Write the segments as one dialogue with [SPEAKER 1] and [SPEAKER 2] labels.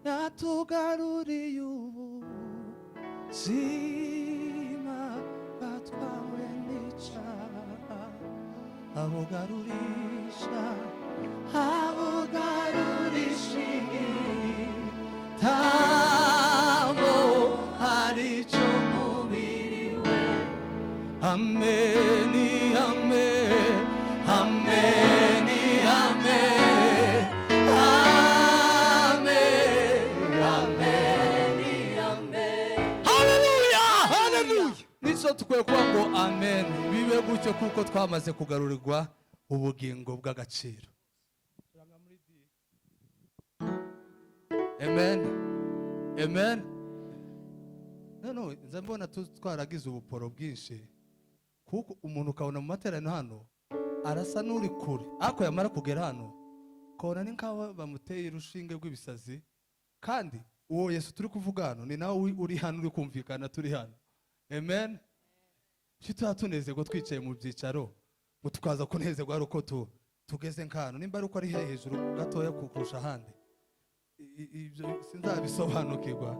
[SPEAKER 1] Yatugaruriye ubuzima batwawe n'icyaha, abugarurisha igitambo aricyo mubiri we. Ameni, amen, ameni, amen, amen, ameni, amen. Haleluya, haleluya! Nicyo tukwiye kuba ngo amen, bibe gutyo, kuko twamaze kugarurirwa ubugingo bw'agaciro. Amen, amen. No, nza mbona twaragize ubuporo bwinshi, kuko umuntu ukabona mu materaniro hano arasa n'uri kure, ariko yamara kugera hano ukabona ni nk'aho bamuteye urushinge rw'ibisazi. Kandi uwo Yesu turi kuvuga hano ni nawe uri hano, uri kumvikana turi hano. Amen. Kuki tuba tunezerwa twicaye mu byicaro, ngo tukaza kunezerwa ari uko tugeze nk'hano? Nimba ari uko ari hejuru gatoya kurusha ahandi, ibyo sinzabisobanukirwa,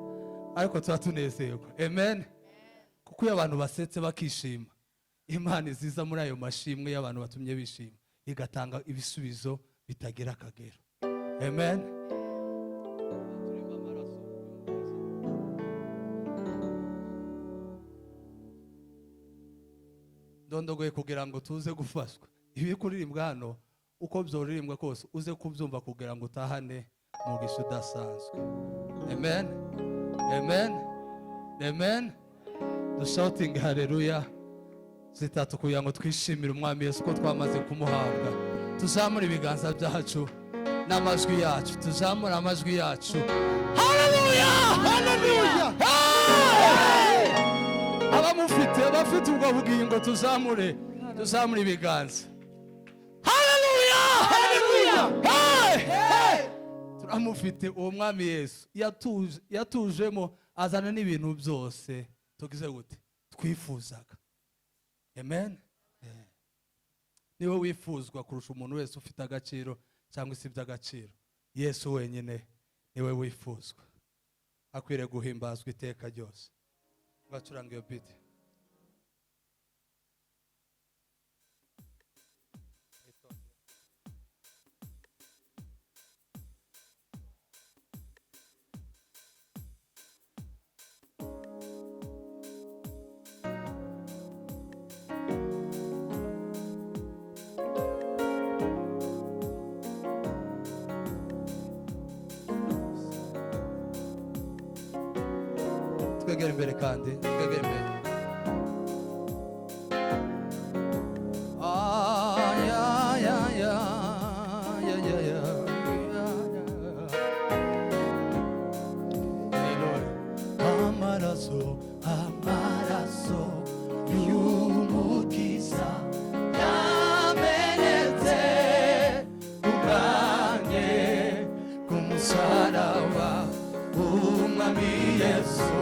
[SPEAKER 1] ariko tuba tunezerwa. Amen. Kuko iyo abantu basetse bakishima, Imana iziza muri ayo mashimwe y'abantu batumye bishima, igatanga ibisubizo bitagira akagero. Amen. Ndondogoye kugira ngo tuze gufashwa. Ibiri kuririmbwa hano, uko byoririmbwa kose, uze kubyumva kugira ngo utahane umugisha udasanzwe. Amen, amen, amen. Dushoutinge haleluya zitatu kugira ngo twishimire Umwami Yesu ko twamaze kumuhabwa. Tuzamure ibiganza byacu n'amajwi yacu, tuzamure amajwi yacu. Haleluya, haleluya! Hey! Abamufite, abafite ubwo bugingo, tuzamure, tuzamure ibiganza. Haleluya, haleluya! Hey! Hey! Turamufite uwo Mwami Yesu. Yatujemo, azana n'ibintu byose tugize gute twifuzaga. Amen. Niwe wifuzwa kurusha umuntu wese ufite agaciro cyangwa se iby'agaciro. Yesu wenyine niwe wifuzwa, akwiriye guhimbazwa iteka ryose. Bacuranga iyo beat. Twegere imbere kandi twegere imbere. Ah, ya, ya, ya, ya, ya, ya, ya, ya. Hallelujah. Amaraso, amaraso y'Umukiza yamenetse kubwanjye ku musaraba, Umwami Yesu.